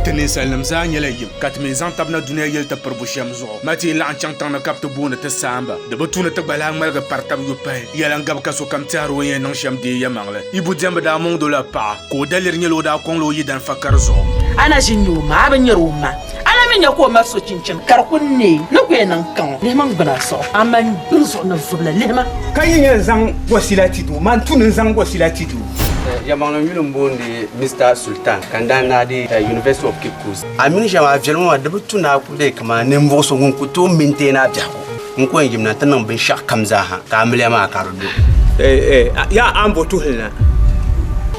Ti ninsalinim zaa nyɛla yim, ka ti mi zaŋ tab na dunia yɛli ti piribu shɛm zuɣu. Mati laɣim chaŋ tiŋ ni ka bɛ ti booni ti saamba. Di bi tu ni ti gba lahi ŋmaligi pari tab yu pahi. Yɛla n-gabi ka sokam tɛhiri o ni yɛn niŋ shɛm deei yɛmaŋli. Ibu diɛmbu daa mɔŋdi o la paɣa, ka o daliri nyɛla o daa kɔŋla o yidana fakari zuɣu. A na ʒi n-nya o ma, a bi nyari o ma. A na mi nya ka o ma so chinchini ka di ku neei ni ku yɛn niŋ kaŋ. Lihi ma n-gbini a zuɣu, amaa n gbini zuɣu ni vubila lihi ma. Ka yi yɛn zaŋ wasila ti doo, man tu ni n zaŋ wasila ti doo. Yɛlimaŋli n yuli m-booni Mister Sultan ka n daa naai di University of Cape Coast. A mini shɛm a viɛli ŋɔ maa di bi tu ni a ku leei kamani ninvuɣ so ŋun ku tooi maintain a biɛhigu. N ku yɛn yimina nti niŋ binshɛɣu kam zaa ha ka amiliya maa ka di lu. Yaa a ni bo tuhili na,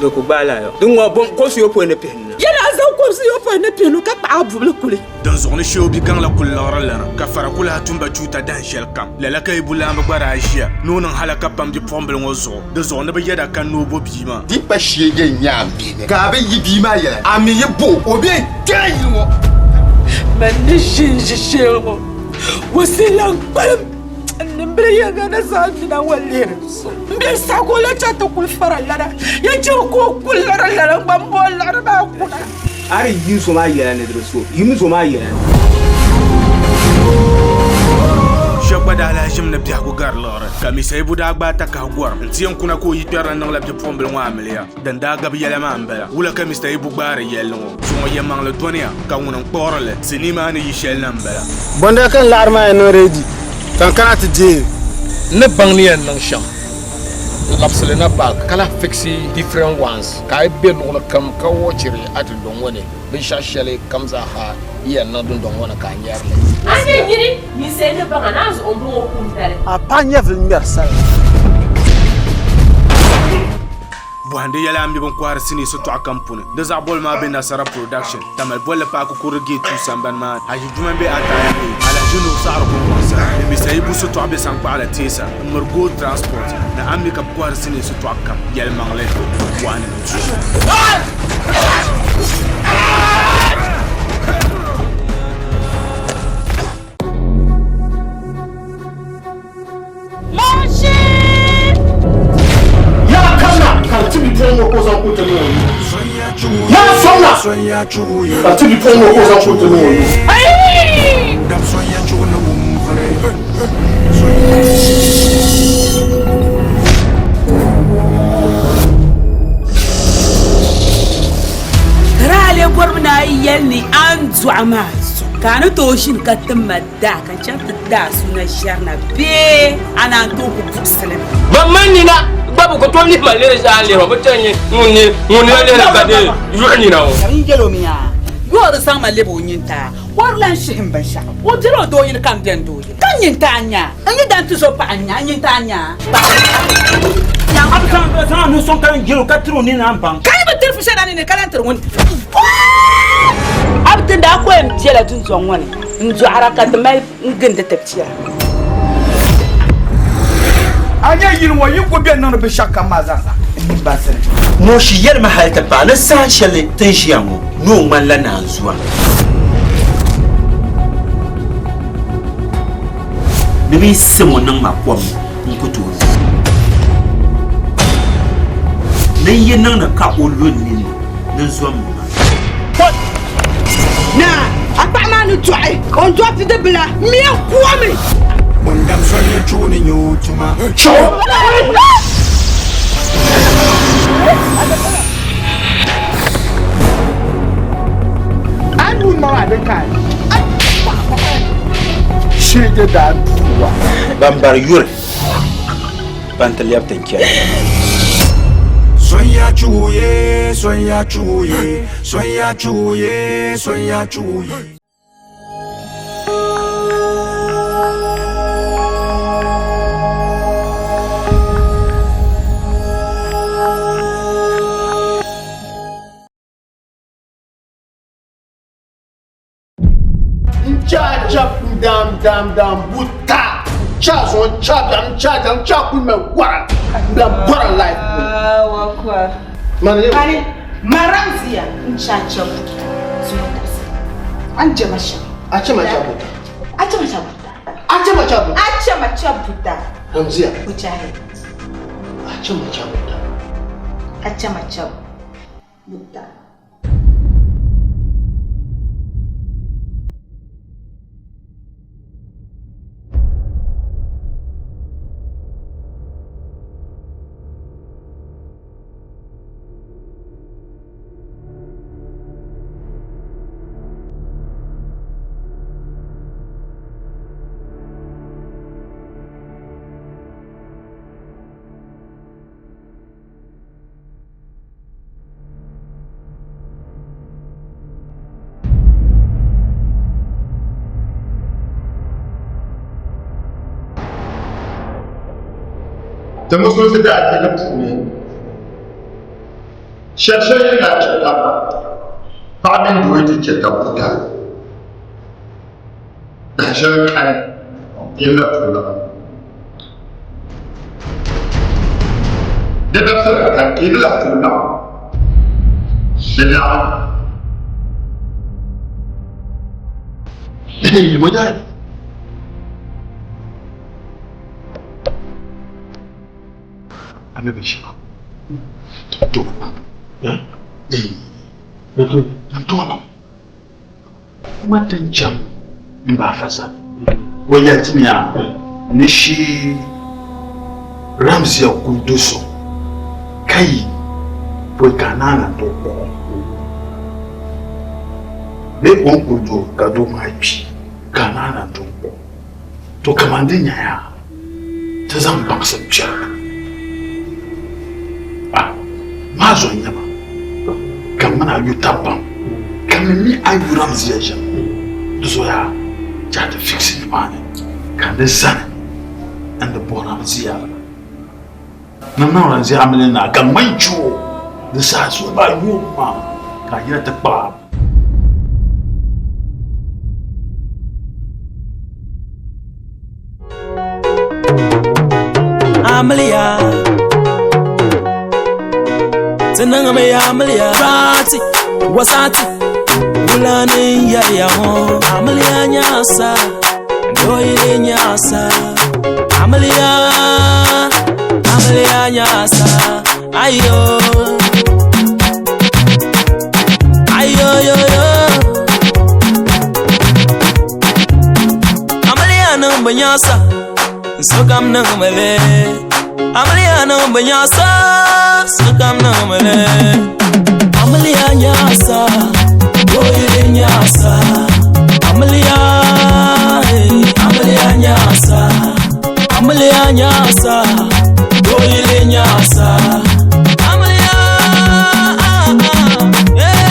di ku gbaai la yo. Din ŋɔ bom kɔbisiyopɔin ni pihinu na. Yɛli a zaŋ kɔbisiyopɔin ni pihinu ka kpaɣi a bubili kuli. Dinzuɣu ni shee o bi gaŋla kuli liɣiri lana, ka fara ku lahi tum ba chuuta dahin shɛli kam. Lala ka yi bu laamba gba daa ʒiya ni o niŋ halaka pam bipuɣimbila ŋɔ zuɣu. Di zuɣu ni bɛ yɛda ka ni o bo bia maa. Di pa shee yɛn nyɛ a bihi ni ka a bi yi bia maa yɛla, a mi yi bo o bee kpɛra yili ŋɔ. Man ni ʒi n-ʒi shee ŋɔ, wasiila n-kpalim n nimbili yiŋga ni zaŋ n nina ŋɔ lihiri so. M biɛri saha ka o lahi chaŋ ti kuli fara lana, ya chɛ ka o kuli lari lala n-gba m-bo o liɣiri maa kuna. A di yi zo maa yɛla ni di bi so, yim zo maa yɛla ni. Shɛba gba daa lahi ʒimi ni biɛhigu gari liɣiri, ka Misaibu daa gbaai takahi gɔrim nti yɛn kuna ka o yikpɛrili niŋla bipuɣimbila ŋɔ amiliya. Din daa gabi yɛla maa m-bala, wula ka Mister Ibu gbaari yɛlli ŋɔ? Zuŋɔ yɛmaŋli dɔniya ka ŋuni n-kpuɣiri li? Sinii maa ni yi shɛli na m-bala. Bɔnda ka n laɣiri maa yɛn niŋ ready ka n kana ti deei. N ni baŋ ni yɛn niŋ shɛm n labisili na back ka lahi fixi different ones ka a yi be luɣili kam ka watchiri a dundɔŋ ŋɔ ni binshɛɣu shɛli kam zaaha yi yɛn niŋ dundɔŋ ŋɔ ni ka a nyari li. A ni nyini ninsal ni baŋ a naan zuɣu m-bɔŋɔ kum tali. A paɣa nyɛvili ŋmɛri salima. Bɔhindi yɛla a mi bɛn kɔhiri sinii sitɔɣu kam puuni. Di zaɣ boli maa be Nasara Production, Tamale bolli paaki kurili gate 2 sambani maa ni. Aʒi Juma m-be Ataya Bay, Alhaji Nuhu Saɣiri Kuŋkɔŋ sa, ni Mr. Ibu sitɔɣu be Saŋkpaɣila Teesa, m-miri Gold Transport, ni a mi ka bɛ kɔhiri sinii sitɔɣu kam. Yɛlimaŋli, bɔhindi n-tuhi. Yaa kanna ka ti bipuɣin ŋɔ ka o zaŋ ku ti niŋ o nuu. Yaa sɔŋna ka ti bipuɣin ŋɔ ka o zaŋ ku ti niŋ o nuu. Karaale bɔrimi ni a yi yɛli ni a ni dɔɣi maa zuɣu ka a ni tooi ʒini ka tim ma daa ka n chaŋ ti daa suna ʒɛri na bee a naan tooi ku buɣisi li mi. Ban mali nina gba bi ku tooi lihi ma lihiri shɛli a ni lihiri ma, bɛ ti yɛn nyɛ ŋun ni ŋun nina lihiri ka dee yuɣi nina ŋɔ. Ka n yɛl o mi yaa, Yoo di zaŋ ma lɛbi o nyintaa, o di lan shihi m binshɛɣu. O bela o dooyili ka m be n dooyili. Ka n nyintaa n-nya a, n yi dan tizo paɣa n-nya a, n nyintaa n-nya a. A bi zaŋ a nuu sɔŋ ka n yɛl o ka tiri o nini a ni baŋ. Ka yi bi tiri fu shɛli a nini ka lan tiri ŋun. A bi tindi a ko yɛn bela dundɔŋ ŋɔ ni. N dɔɣira ka ti mali n gindi ti piɛra. A nya yili ŋɔ yi ku be niŋdi binshɛɣukam maa zaasa n nini baŋsi ni. Moshi yɛlimi hali ti paai ni saha shɛli ti ni ʒiya ŋɔ ni o ŋmanila naanzua. Ni bɛ yi sim o niŋ ma kom ni n ku tooi nyu. Ni n yi niŋ ni ka o lu n nini ni n zom ma. Naa, a paɣa maa ni dɔɣi o ni dɔɣi bidibila mia komi. Shege daa duwa. Ban bari yuri ban ti lɛbi tin chɛli. Sonya chuye, sonya chuye, sonya chuye, sonya chuye. N cha chap n dam dam dam buta n cha zuɣu n cha biɛɣu n cha jaŋ n cha kuli mali gɔra n lahi bɔra life puuni. Mani maramziya n cha chap buta zuɣu tabisi a ni jɛma shɛm. A chɛ ma cha buta. A chɛ ma cha buta. A chɛ ma cha buta. A chɛ ma cha buta. Ramziya. O chahi. A chɛ ma cha buta. A chɛ ma cha buta. Ti musulinsi daadiini puuni, shɛri shɛli yi lahi chɛ taba, paɣa mini doo yi ti chɛ tab buta, dahin shɛli kani yin la tooi laɣim. Di dabisili kani ka yi ni lahi tooi laɣim, di laɣim. Mujahid. A mi binshɛɣu n tooi ma ti ni chaŋ m ba afa sani o yɛli ti mi a ni shi Ramziya kuli do so ka yi pɔi ka a naan lan tooi kpuɣ o bee o ni kuli do ka doo maa kpi ka a naan lan tooi kpuɣ o. To kaman di nyaya ti zaŋ baŋsim kpɛri a maa zo n-nyɛ ma ka m mini a yu tab pam ka mi mi a yu Ramziya ʒim di zoya chahi ti fiksi nimaani ka n di zani n di bo Ramziya ni niŋ Ramziya amiliya naa ka ŋmani chuo di saha suhu maa yoom maa ka a yina ti kpaɣi a. Amiliya ti niŋmi amiliya raati wasaati wulani yɛliya ŋɔ amiliya nyaasa dooyili nyaasa amiliya amiliya nyaasa ayo ayo yo yo amiliya niŋ bi nyaasa sokam niŋmi li amiliya niŋ bi nyaasa sokam niŋmi li amiliya nyaasa dooyili nyaasa amiliya amiliya nyaasa amiliya nyaasa dooyili nyaasa amiliya yeah.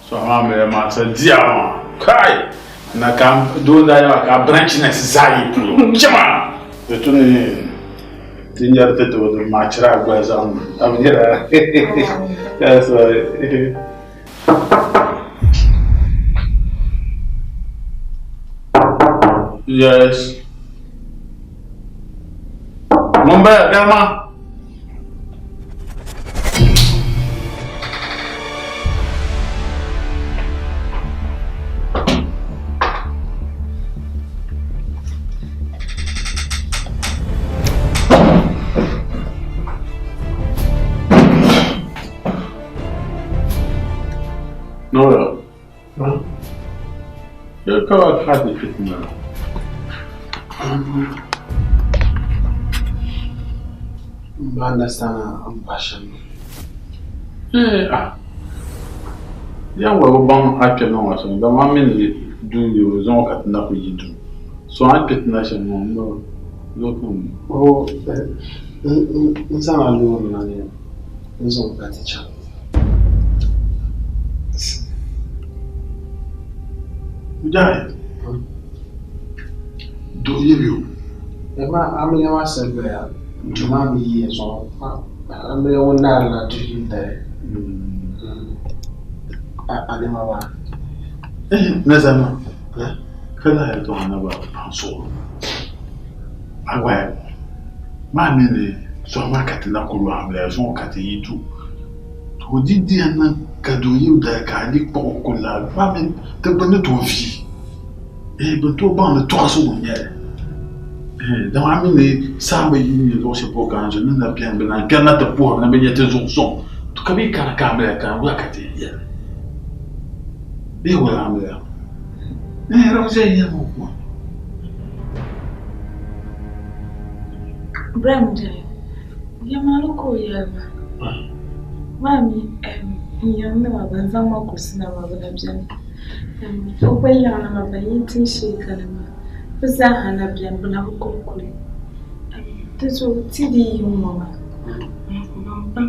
So amaa mali maa sa diya maa kai na ka doo daa yɛma ka branchness zaa yi polo chima di tu ni ti nyɛri ti tibi di maachira a gba zaŋ a bi nyɛra that's why Yes. Ŋun bala gama. Nora. Ya ka ka di fitna. Ba understand am passion. Eh ah. Yan wa baŋ a kpɛ niŋ wa shɛm dama a mini duu yi o zaŋ o ka ti na ku yi duu so a ni kpɛ ti na shɛm ŋɔ n zo kam. O n zaŋla loori na ni n zaŋ ka ti chaŋ. Mujahid, doo yɛli o. Dama amiliya maa sali doya duu maa mi yiya zuɣu amiliya ŋun naarila duhi yini dali a nɛma maa. Nazama, ka lahi yɛltɔɣa na gba paŋ suɣulo. A waya maa mi ni zuɣu maa ka ti na kuli amiliya zuɣu ka ti yi du. To di di yɛn niŋ ka doo yi dali ka a yi kpuɣi o kuli la maa mi ti gba ni tooi vi eh bɛ tooi baŋ ni tɔɣisigu n-nyɛ li eh dama a mi ni saamba yi nyɛ luɣ shɛli polo ka a ni na beni bɛ naan kpɛrina ti puhiri ni bɛ nya ti zuɣu sɔŋ to ka bɛ yi kana ka amiliya ka wula ka ti yɛn yɛli bee wula amiliya eh Ramzia yɛli ma o Ibrahim Jai, yɛlimaŋli ka o yɛli ma. Maa mi n yiŋnima ban zaŋ ma kurisi na maa bɛ na beni. O gba yiŋnima ban yi tinshee kani maa bɛ zaaha na beni bɛ na bi kuli kuli. Di zuɣu ti dii yi ŋ-ŋɔ maa n ku baŋ baŋ.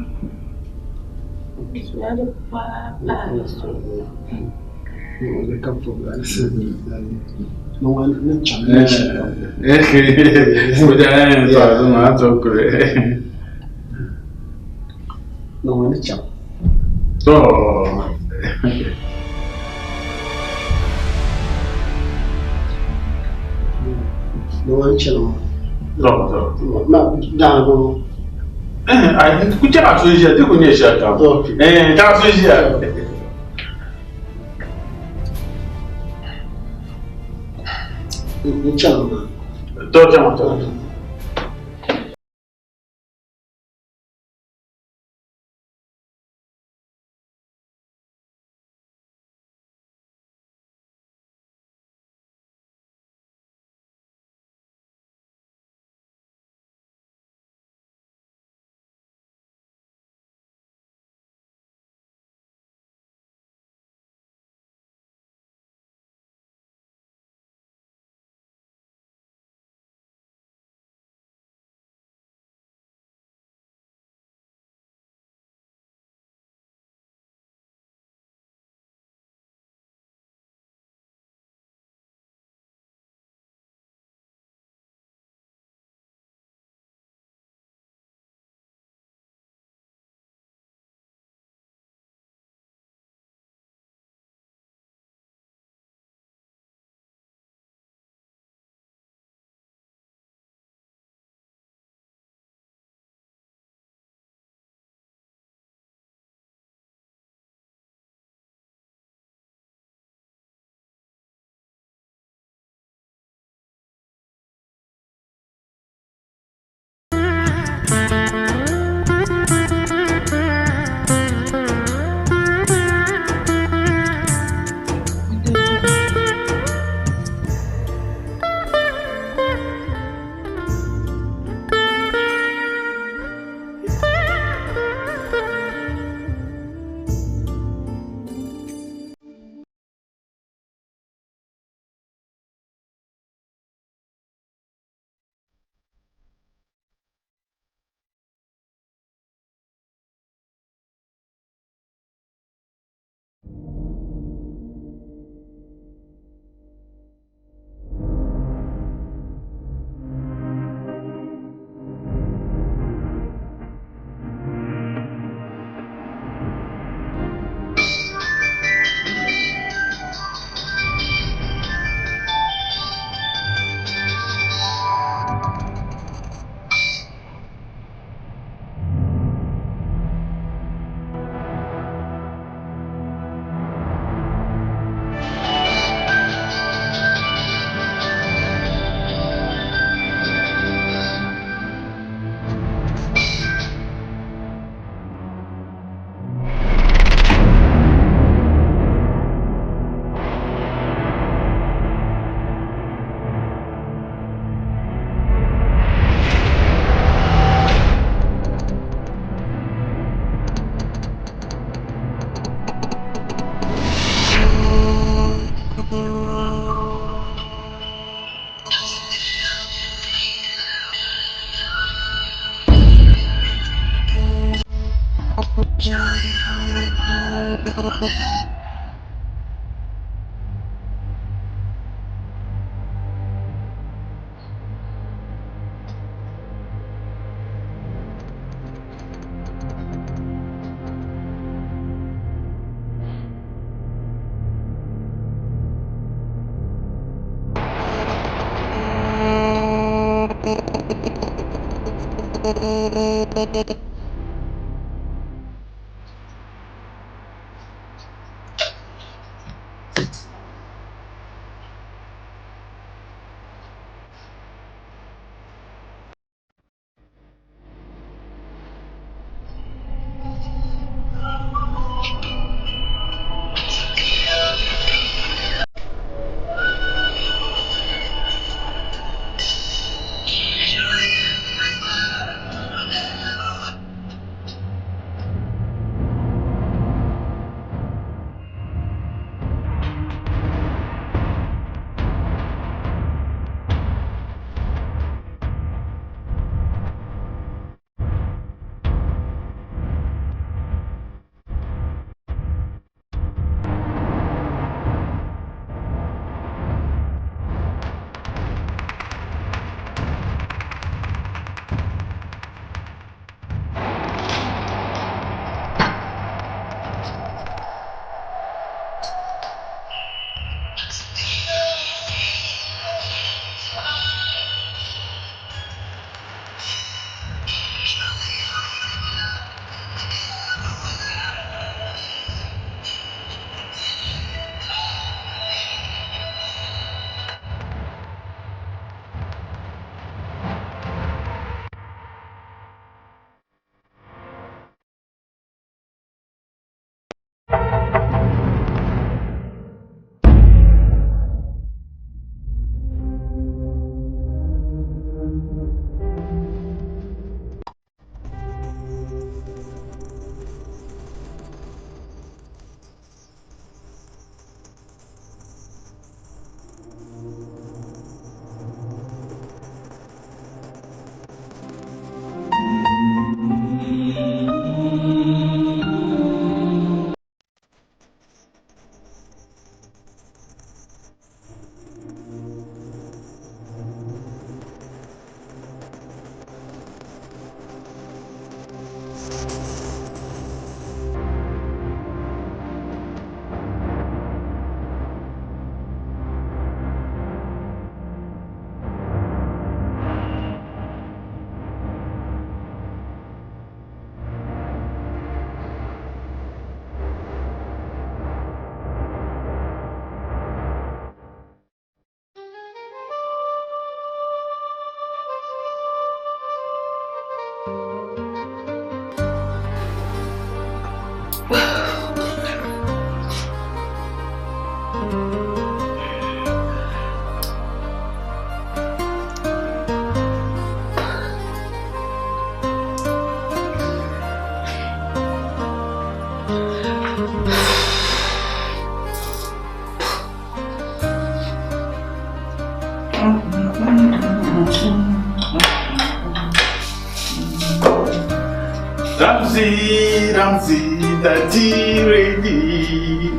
Ramsey, Ramsey, the tea ready.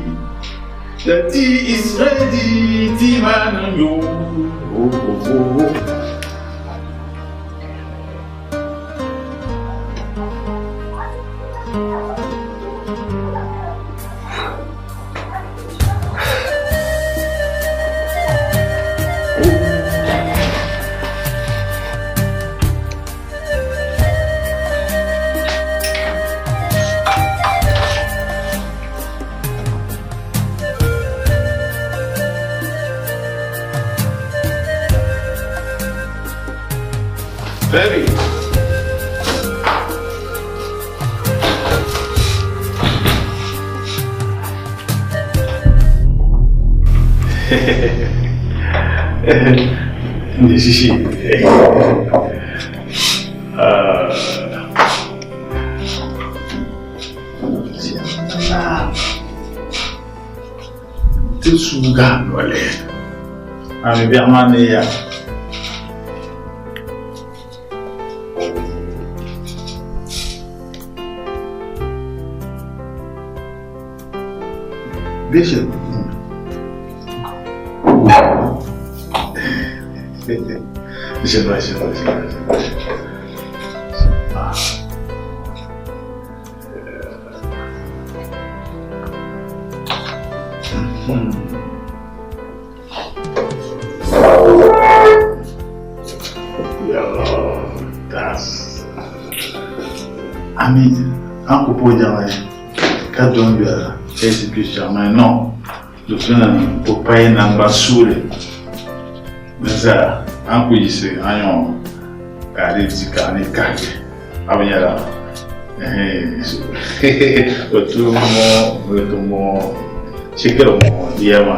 The tea is ready, tea man yo. Oh, oh, oh. Baby. Ni shishi. Ti suuga noli. Ami biɛɣu maa ne ya. Bishop. Je sais pas, je sais pas, je sais pas, je sais pas. Yo, that's. Ami, an ko po jama ka don biya e ti bi jama no. Do tuna ko paye nangba sule. Nza an ku yisi an yɔn ka ale di ka ne kage a bɛ ɲɛ la o tu mɔ o tu mɔ sikɛrɛ mɔ yɛma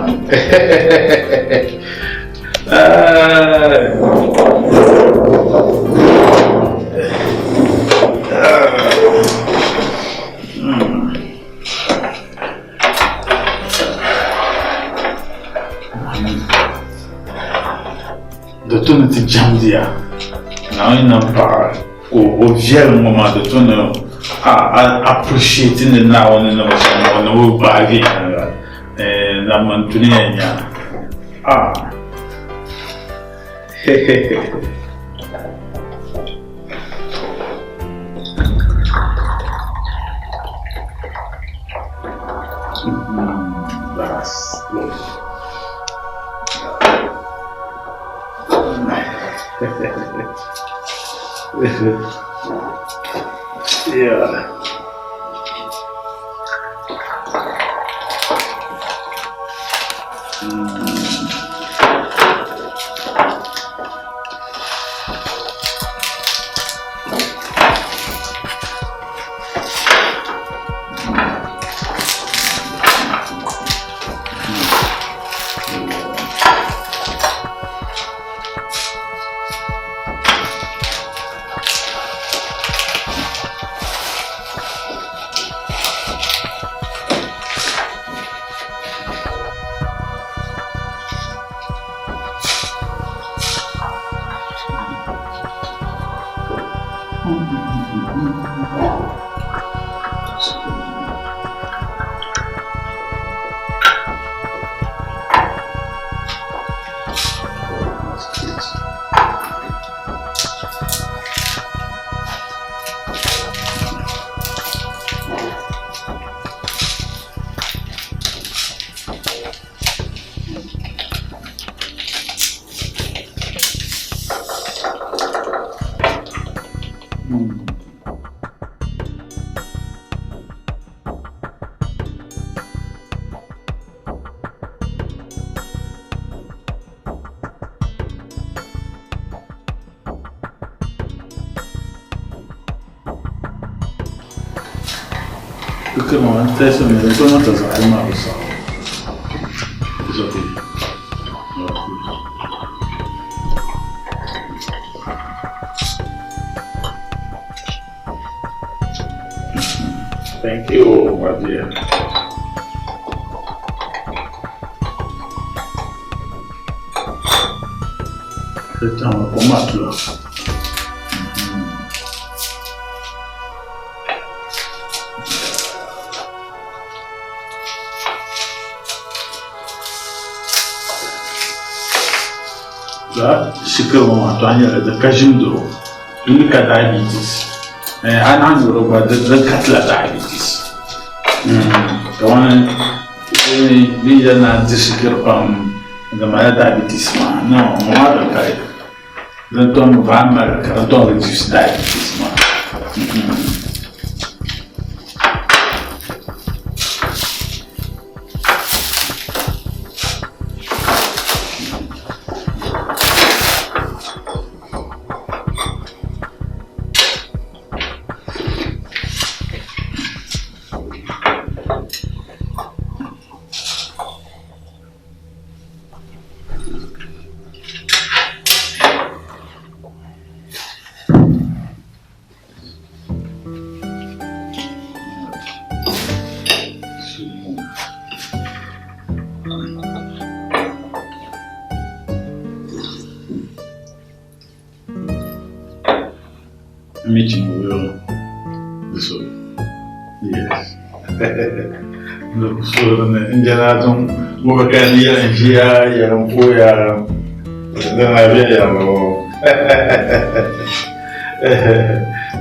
Do tu ni ti jamdiya Naawuni nam paɣa ka o viɛlim ŋɔ maa di tu ni a a appreciate ni Naawuni ni shɛm ŋɔ ni o gbaai viɛnyɛliŋga na man tuni yɛn nya ah That's good. Yeah. Shikiri maa n tɛsi mi n tooi niŋ ti zaɣ yini maa bi saɣi. It's okay. Thank you, my dear. Shikiri ŋɔ maa to a nyɛla di ka ʒim doro di mi ka diabetes a naɣ nyuri gba di katila diabetes kamani di yi yɛli ni a di shikiri pam di malila diabetes maa no ŋɔ maa din kali din tom vaai mali ka di tom reduce diabetes maa. Meeting will this one. Yes. Njɛla mo ka ni yɛn ʒiya yɛn kooya dina viɛnyɛla o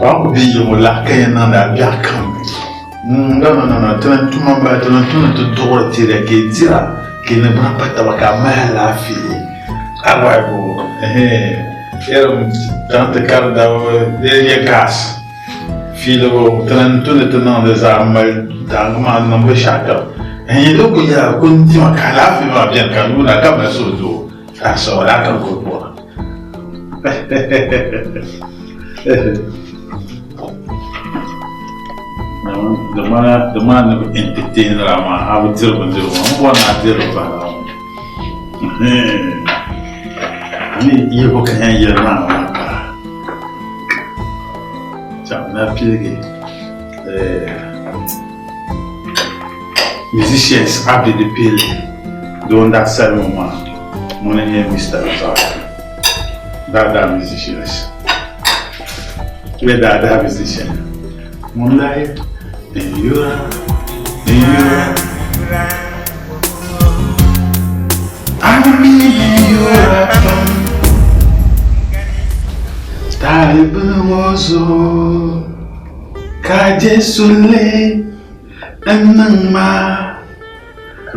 an ku bi yi ŋɔ lahi ka yɛn niŋdi a biɛɣu kam no no no no tini tuma n bala tini tuni ti duɣuri tiriya ka i dira ka i niŋgbuna pa taba ka a mali alaafee awai bo irin chaŋ ti kari daba di nyɛ gas fiilibu tini tuni ti niŋdi zaa mali daangi maa niŋ binshɛɣu kam n di ku nyɛla ku dima ka alaafee maa biɛni ka yuuna ka mali suhudoo ka a sɔŋ a ka ku bɔra Di maa ni bi entertain la maa a bi diri bindirigu maa n bɔri ni a diri bahira ni yibu ka yɛn yɛli maa maa ka chaŋ na piligi musicians Abidi Pele doo n daa sali ŋɔ maa ŋuni n nyɛ Mr. Razak daadaa musicians bɛ daadaa musician ŋun lahi yura yura Taalibi ŋɔ zuɣu ka Jesu le n niŋ ma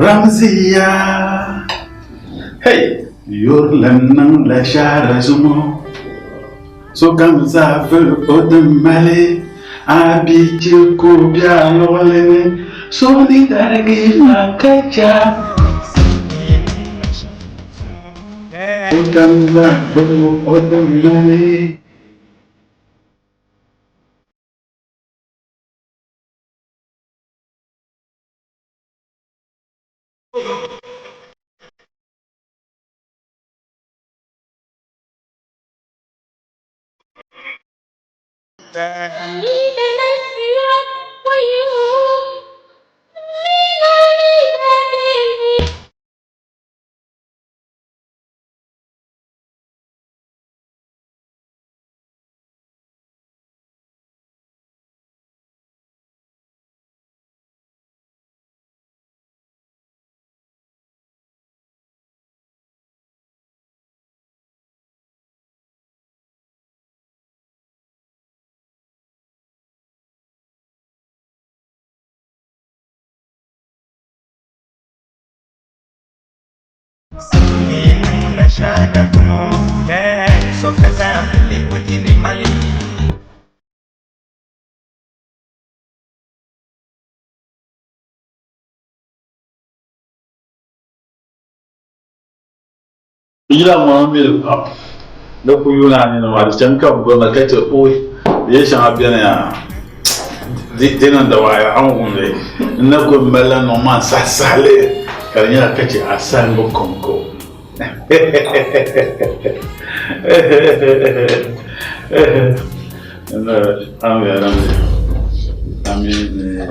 Ramziya. Hey! Yurilim niŋ la shahara zuŋɔ sokam zaa vuli o din mali a bi chɛ ka o be a luɣili ni so ni darigi ma ka cha. Sokam zaa vuli o din mali. Yila ŋɔ mili pam di ku yuuni a nini maa di chani ka bi goma ka chɛ ooi di yɛl shɛŋa beni yaa Di niŋ dawaaya a ni wumdi n na kuli malila niŋ maa saha sahali ka di nyɛla ka chɛ a sahingu kɔŋko. A mi ni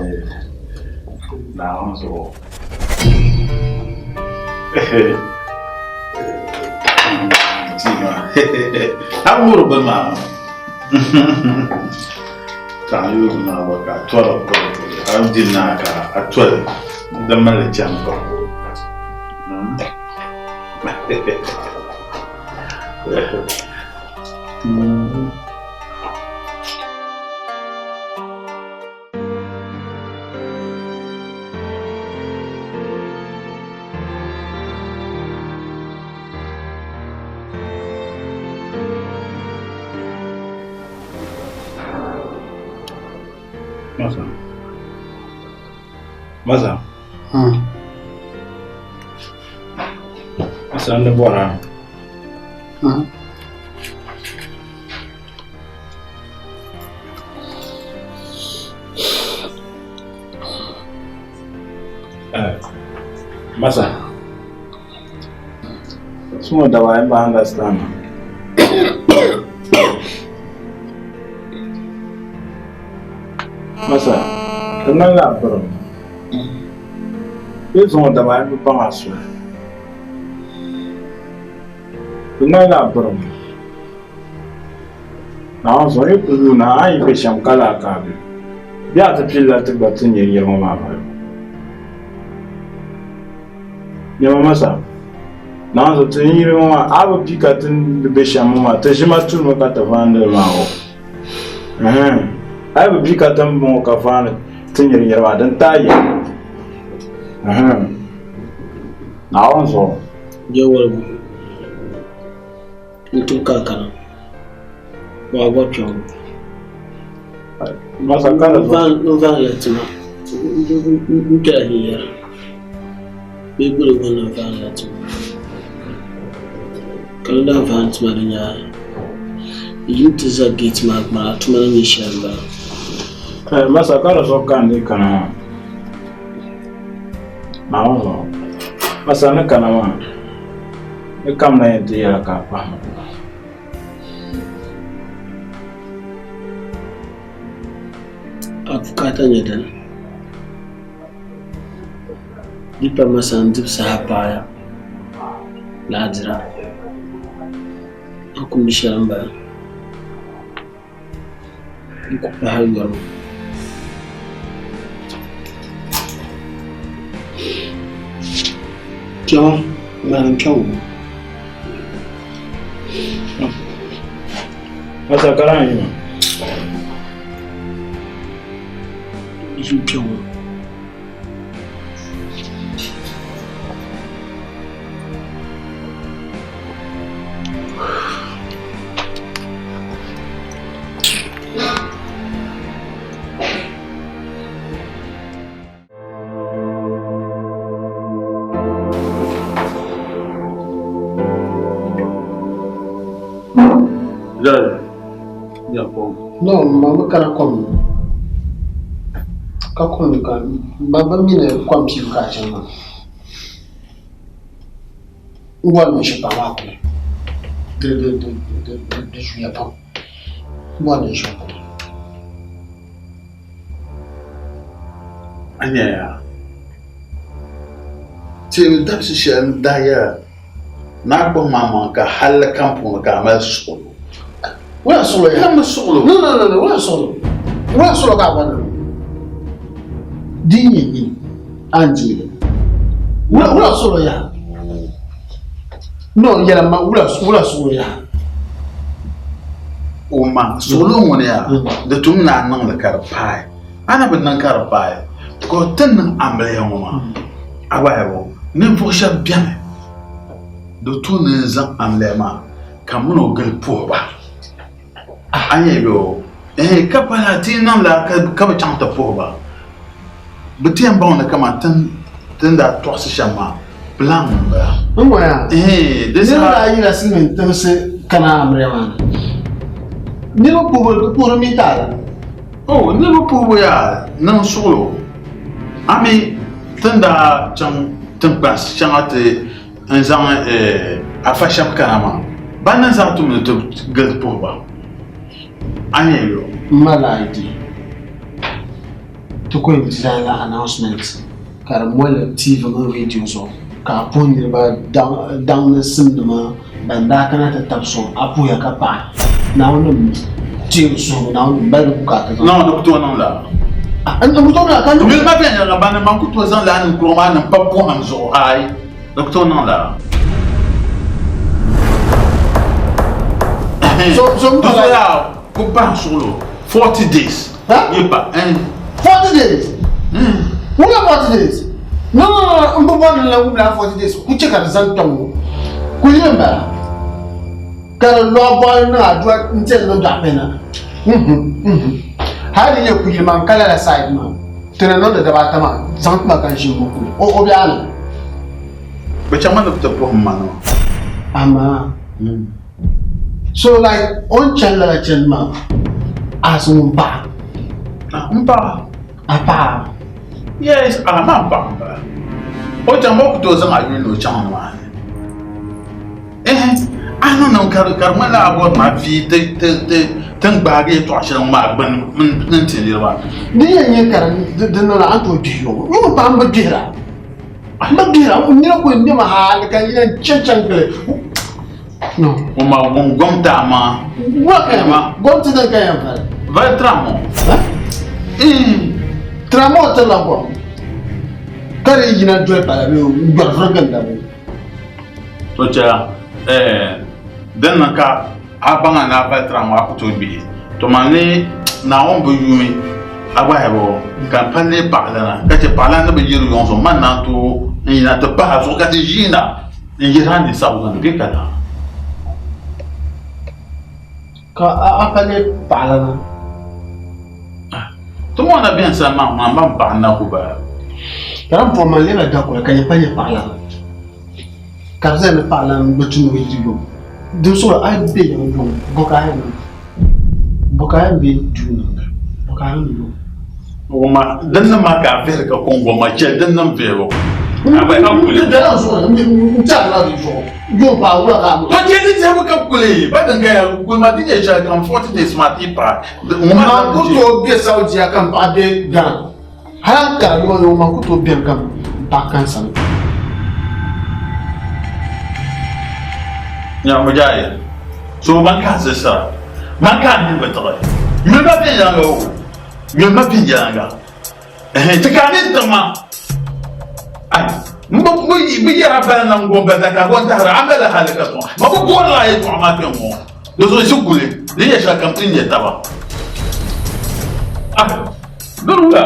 Naawuni zuɣu. A wuhiri bini maa. Ka a yoori maa gba ka a tɔri a di naai ka a toli di mali chani pam. Maza. Maza. Masa n ni bɔra. Masa. Suŋɔ daba n ba understand. Masa, ti ŋmanila a birim. Bee zuŋɔ daba n bi baŋ a soli. Di ŋmanila a birim. Naawuni zuɣu n yi kuli yuuna a ni yi be shɛm ka lahi ka a be. Bee a ti pilila ti gba ti nyɛ niriba maa balibu. Nyama Masa, Naawuni zuɣu ti niriba maa a bi pi ka ti ni be shɛm ŋɔ maa ti ʒima tulimi ka ti vaandi li maa o. Ɛhɛn, a yi bi pi ka ti ni bɔŋɔ ka vaandi ti nyiri niriba maa din taai ya. Ɛhɛn, Naawuni zuɣu. Jɛwaligu n-tuhi ka a kana waa bɔ kpiɔŋ Masa ka di zuɣu. N vaanila tima n kpɛla binyɛra bee guli gbunni n vaanila tima ka n daa vaani tima di nyaanga n yi ti za geeti maa gbuni a tuma ni nyɛ shɛli m-bala. Masa ka di zuɣu ka n dii kana maa. Naawuni zuɣu masa ni kana maa ni kamina yɛn ti yɛla ka a kpahima. A bukaata nyɛ dini? Di pa masa n dibu saha paaya ni a dira. A ku mi shɛli m-bala. N ku pahi yɔrigu. Kpɛma, ŋmaligi kpɛŋ ŋɔ. Masa ka lahi yima. Ʒim kpɛŋɔ. No, ma bi kana kom ni ka kom ka ba bi mi ni kom piibu ka a chani maa n bɔri ni shɛli paɣa maa kuli di zuya pam n bɔri ni shɛli polo. A nyaya teemi dabisi shɛli n daa yɛla ni a kpuɣi maŋmaŋ ka halli kam puuni ka a mali suɣulo. Wula suɣulo ya? Ka mi suɣulo. No, no, no, no, wula suɣulo. Wula suɣulo ka a bɔri ni di nyɛ nyini a ni deegi. Wula wula suɣulo ya? No, yɛla ma wula wula suɣulo ya? O ma suɣulo ŋuni ya di tum ni a niŋli ka di paai. A na bi niŋ ka di paai because ti ni niŋ amiliya ŋɔ maa a gba yɛli ninvuɣu shɛba beni di tu ni n zaŋ amiliya maa ka m mini o gili puhi ba. A nya bɛ o ɛɛh ka pala ti yi niŋ lala ka bi chaŋ ti puhi ba bɛ ti yɛn baŋ ni kaman ti ni daa tɔɣisi shɛm maa plan m-bala. N ŋɔ yaa, Ɛɛh di niriba saha daa yila silimiin tiŋsi kana amiliya maa ni. Niriba puhiri mi taali. Oh, niriba puhibu yaa niŋ suɣulo. A mi ti ni daa chaŋ tiŋkpansi shɛŋa ti n zaŋ afa shɛba kana maa, ban niŋ zaɣ tum ni ti gili puhi ba. A ni yɛn yo? M mali idea. Ti ku yɛn design la announcement ka di moli TV mini radio zuɣu ka a puhi niriba daŋ ni simnima ban daa kana ti tabi sɔŋ a puhiya ka paɣi Naawuni ni teei suhigu Naawuni ni mali di bukaata zaŋ. No, di ku tooi niŋ lala. N ku tooi niŋ lala ka Yuli ma viɛnyɛliŋga ban ni man ku tooi zaŋ lala ninkurigu maa niŋ pa pɔhim zuɣu aai di ku tooi niŋ lala. So, so Di zoya ku bahi suɣulo 40 days. Huh? 40 days? Wula 40 days? No, no, no, n bi bɔri ni lan wumla 40 days ku chɛ ka di zani kpɛŋ ŋɔ. Ku yili m-bala. Ka di lɔɣi bɔɣili niŋ adua n-tɛli niŋ dɔɣi pina. Hali di nyɛ kuyili maa n-ka lala side maa. Ti ni niŋdi daba ata maa zaŋ ti ma ka n ʒi m-bo kuli. O, o biɛɣu ni. Bɛ chaŋmi ni bɛ ti puhim ma nima. Amaa. So like o ni chani lala chani maa as ŋun paɣa. N paɣa. A paɣa. Yes, a maa n paɣa n bala. O chaŋ ma o ku tooi zaŋ a yuli ni o chaŋ ni maa ni. Ehe, a ni niŋ ka di ka di ŋmanila a bɔri ma bia ti ti ti ti ni gbaagi yɛltɔɣa shɛli ŋɔ maa gbuni n ti niriba. Di yɛn nyɛ ka di di niŋla a ni tooi gbihi yuŋ. Yuŋ pam bi gbihira. N bi gbihira n nina kuli nɛma hali ka n yina n chaŋ chaŋ gili. No. Ŋun maa ŋun gom ti a maŋa. Wa ka yɛn gom ti din ka yɛn vali. Vali tramo. Tramo tirila gom. Ka di yina doli pala bee n gbɛri vuri ginda bee. To chɛla din niŋ ka a baŋ a ni a vali tramo a ku tooi gbihi. To maa ni Naawuni bi yuumi a gbahibu ka n pa leei paɣalana ka chɛ paɣalana ni bi yiri yuŋ zuɣu man naan tooi n yina ti pahi a zuɣu ka ti ʒiina. N yɛra ni sabi ni bɛ ka daa. Ka a pa leei paɣalana. Ti ŋɔ na bɛn sani maa ŋuna ban paɣa n-na ku bala. Ka di bɔri ma n leela dakoli ka nyɛ pa nyɛ paɣalana. Ka di zaya ni paɣalana bi tu ni o yi yuŋ. Dinzuɣu a yi be yiŋ yuŋ bɔ ka a yɛn niŋ? Bɔ ka a yɛn be duu niŋda? Bɔ ka a niŋ yuŋ? Wumma, din niŋ maa ka a vihiri ka kɔŋ goma chɛ din niŋ vihibu. A gba ka kuli. Di bela n zuɣu ni, n tɛrila di zuɣu. Yuŋ paai wula ka a niŋ? To chɛ di tɛhibu ka kuli, ba din ka ya kuli maa di nyɛ shɛli kam 40 days maa ti paai. Man ku tooi be Saudiya ka m paɣa be Ghana. Hal a ni kari yuŋ yuŋ man ku tooi beni ka m paɣa ka n sani. Nya Mujahid, so man ka zisira, man ka a nini bi tiɣi. Yuli ba viɛnyɛliŋga o. Nyoli ma viɛnyɛliŋga. Ɛhɛn, ti ka a ni tiŋ maa. Ai, m bi bi yɛra bala naŋgban bala ka a tahira a mali hali ka sɔŋ. Ma bi bɔrila a yɛltɔɣa maa kpɛŋ ŋɔ. Di zuɣu ʒi guli, di nyɛ shɛli kam ti ni nyɛ taba. Ai, di wula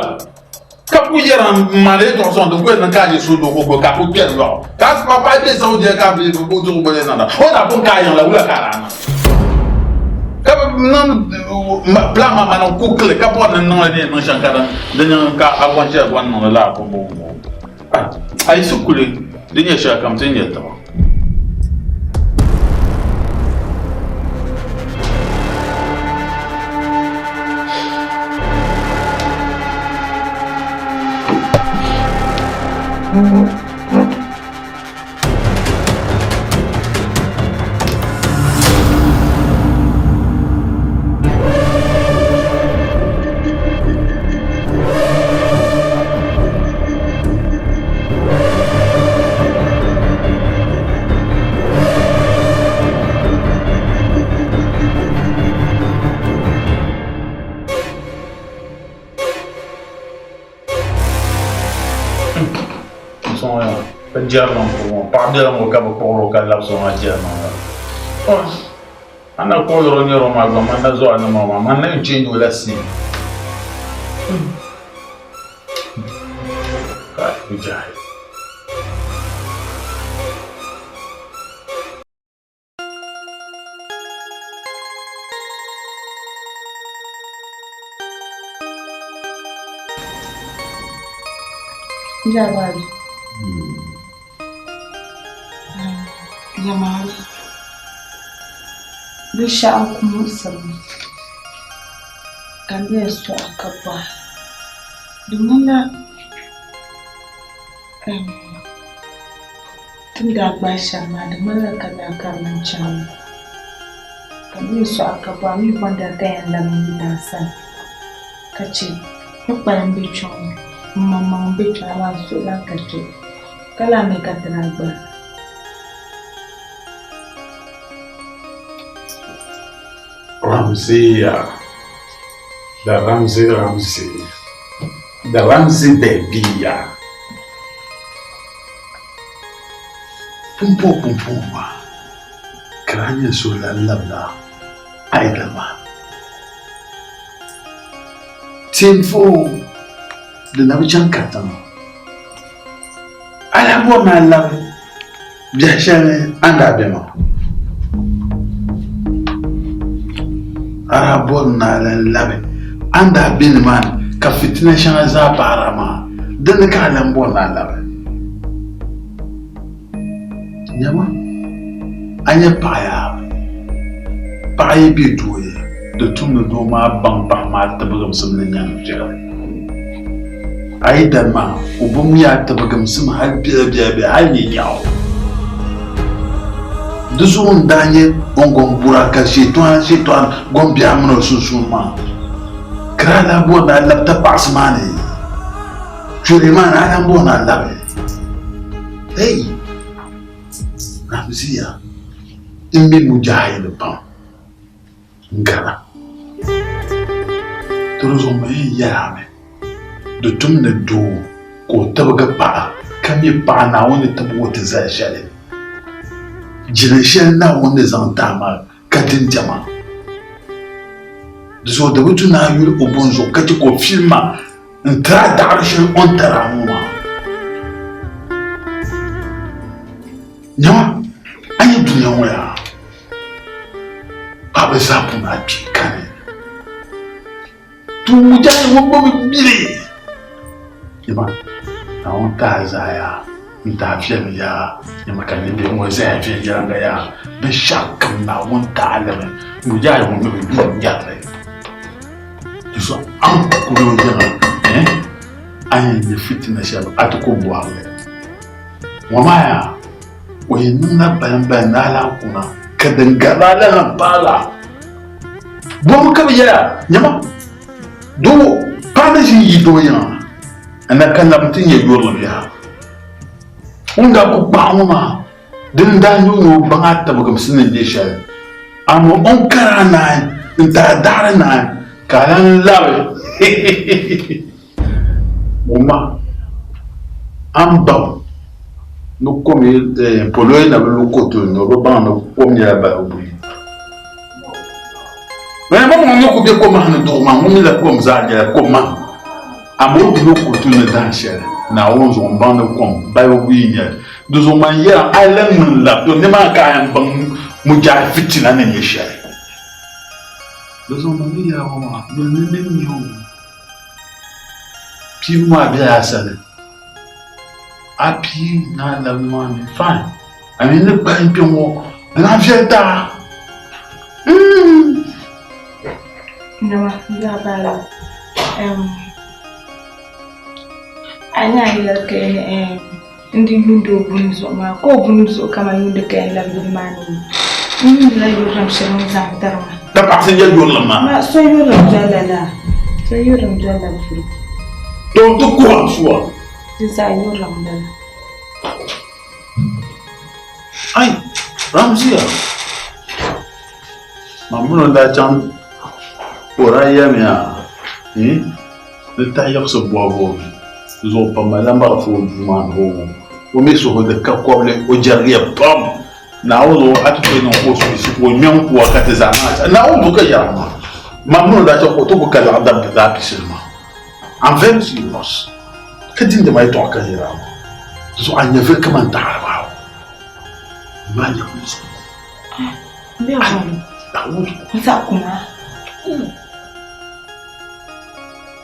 ka ku yɛra m maani yɛltɔɣa sɔŋ din ku yɛn niŋ ka a nyɛ suhudoo ka o gbubi ka a ku kpɛri lɔɣu. Ka a paɣa bɛ Saudiya ka a bi zuɣu gbali niŋda. O daa pun ka a yiŋ la wula ka a daa niŋ? Ka bi niŋ plan maa maa niŋ quickly ka bɔri ni niŋli ni yɛn niŋ shɛm ka di niŋ ka a bɔri shɛli bɔri niŋli laa pun bɔŋɔ a yi si kuli di nyɛ shɛli kam ti ni nyɛ taba. Ka jɛrili n-kpuɣi ŋɔ paɣa bela ŋɔ ka bɛ kpuɣiri o ka labisi o maa jɛri ma A na kpuɣiri o nyɛri o maa gba man na zuɣu a ni maa man na yɛn change o la scene. Kai, Mujahid. Jabali. Jamali. Binshɛɣu n-ku muɣisiri ma. Ka n yɛn sɔɣi ka bɔhi, di ŋmanila ti ni daa gbaai shɛba maa, di ŋmanila ka daa karimi n-chaŋ mi. Ka n yɛn sɔɣi ka bɔhi, a mi bɔndali ka yɛn labi n yidana sani ka chɛ ni kpalim be kpe ŋɔ, m maŋmaŋ m-be kpe amaa n suhu lan ka kpe, ka lahi mi ka ti daa gbaai. Ramziya, the Ramzi Ramzi, the Ramzi baby ya. Pumpɔŋ pumpɔŋ maa, ka daa nyɛ so lan labila Aida maa. Tinfo di na bi chaŋ katiŋa. A lahi bɔri ni a labi biɛhi shɛli a ni daa be maa? A daa bɔri ni a lan labi a ni daa be nimaani ka fitina shɛŋa zaa paɣir a maa, dini ka a lan bɔri ni a labi? Nyama, a nya paɣa yaa? Paɣa yi be doo ya, di tumdi doo maa baŋ paɣa maa tibigimsim ni nyaŋ viɛli. A yi dani maa, o bi mi a tibigimsim hal biɛlabiɛla bee hal nyinyaɣu. Di zuɣu n-daa nyɛ o ni gom bura ka ʒiɛtɔɣa ʒiɛtɔɣa gom biɛhi a min o sunsuuni maa. Ka daa lahi bɔri ni a labi tapaɣisi maa ni. Kpɛri maa ni a lahi bɔri ni a labi. Hey! Ramziya, m mi mujahid pam. N gana. Ti di zuɣu mi yɛli a mi, di tum ni doo ka o tibigi paɣa ka mi paɣa Naawuni ni tibigi o ti zali shɛli. Jina shɛli Naawuni ni zaŋ ti a maa ka dindema. Di zuɣu di bi tu ni a yuli o buni zuɣu ka chɛ ka o filim ma n-tiri a daɣiri shɛli o ni tiri a ŋɔ maa. Nyama, a nya dunia ŋɔ yaa? Paɣaba zaa puuni a kpee kani. Tuun mujahi ŋun gbubi bili. Nyama, Naawuni tahi zaa yaa, n tahi viɛlim yaa, nyama ka nyɛ bihi ŋɔ zaya viɛnyɛliŋga yaa, binshɛɣu kam Naawuni tahi limi, mujahi ŋun mi bi yuun nyarili. Di zuɣu a ni kuli o yiŋa, eh, a ni yɛn nya fitina shɛli a ti ku bɔri li. Ŋɔ maa yaa, o yɛn niŋla balimbalim ni a lahi kuna ka din garila a lahi paai la. Bɔbu ka bɛ yɛla, nyama, doo paɣa ni ʒi n-yi doo yiŋa n-na ka labi nti nya yurilim yaha. Ŋun daa ku kpaɣi ŋɔ maa, dini n-daa nyɛ o ni o baŋ a tibigimsi ni nyɛ shɛli, amaa o ni kari a naai n-ti a daɣiri naai ka a lan labi. Wumma, a ni baŋ ni kom yi polo yi na bi lu kotuli ni o bi baŋ ni kom nyɛla balibu buyi. Maŋ ŋun mi ku be kom maa ni duɣu maa, ŋun mi la kom zaa nyɛla kom maa. Amaa o bi lu kotuli ni dahin shɛli, Naawuni zuɣu m-baŋ ni kom balibu buyi n-nyɛli. Di zuɣu man yɛra, a yi lan ŋmini lab, to nimaani ka a yɛn baŋ mujahi fitina ni nyɛ shɛli. Di zuɣu man ni yɛra ŋɔ maa, yuli ni ni nya o. Piibu maa bela a sani. A pii ni a labi maa ni, fine. A mi ni kpalim kpe ŋɔ, di lahi viɛli daa. Nama, yaa bala. A nya a yɛli ka ni n di yuundi o buni zuɣu maa ka o buni zuɣu kaman yuundi ka yɛn labi yili maa ni n yuundila yurilim shɛli o ni zaŋ tiri ma. Ka paɣa so nyɛ yurilim maa? Ma so yurilim dolila laa, so yurilim dolila puri. To n ti kuhi a sua. Di zaa yurilim bala. Ai, Ramziya. Mamuno daa chaŋ o daa yɛmiya ni tahi yiɣisi bɔbu zuɣu pam malila marafa o duu maa ni o o mi suhu di ka kɔbili o jɛrigiya pam Naawuni zuɣu a ti tooi niŋ ka o suhu ka o ŋme n-ku a ka ti zaa maa chaŋ Naawuni zuɣu ka yɛra maa Mamuno daa chaŋ ka o ti ku ka laɣa dabbi zaa pisili maa I'm very serious ka dindema yɛtɔɣa ka yɛra maa zuɣu a nyɛvili kaman taɣiri maa maa nyɛvili zuɣu.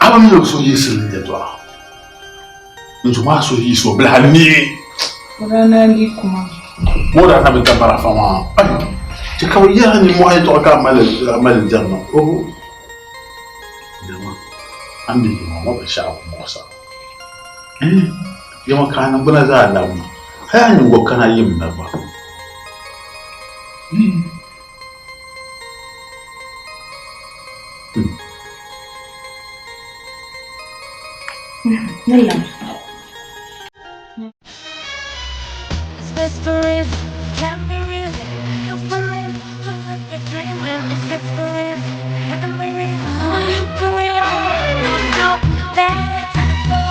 A bi mi o suhuyiɣisili yɛtɔɣa. N zuɣu maa suhuyiɣisi o bilahi neei. O daa na bi da marafa maa. Ai, chɛ ka bɛ yɛri a nimmɔhi yɛtɔɣa ka a mali jɛrima. Oho. A ni be yiŋa ŋɔ binshɛɣu ku muɣis a. Yɛma ka a niŋgbuna zaa labi ma, hal a nyiŋgo kana yim na gba. Is this for real? Can't be real. You for real? You must be dreaming. Is this for real? Can't be real. You for real? No, no, let go.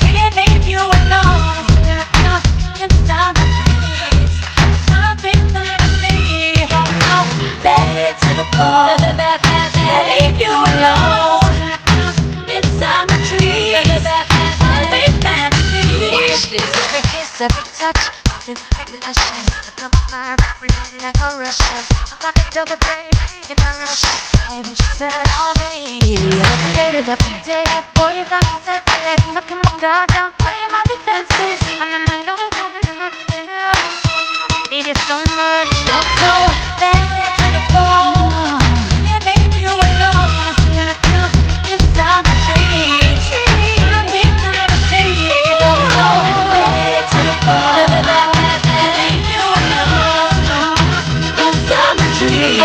Can't leave you alone. Inside the trees. Something that I see. No, let go. Leave you alone. Inside the trees. Something that I see. Watch this. Every kiss, every touch. Need you so much, so bad. Leave you alone. Inside the trees.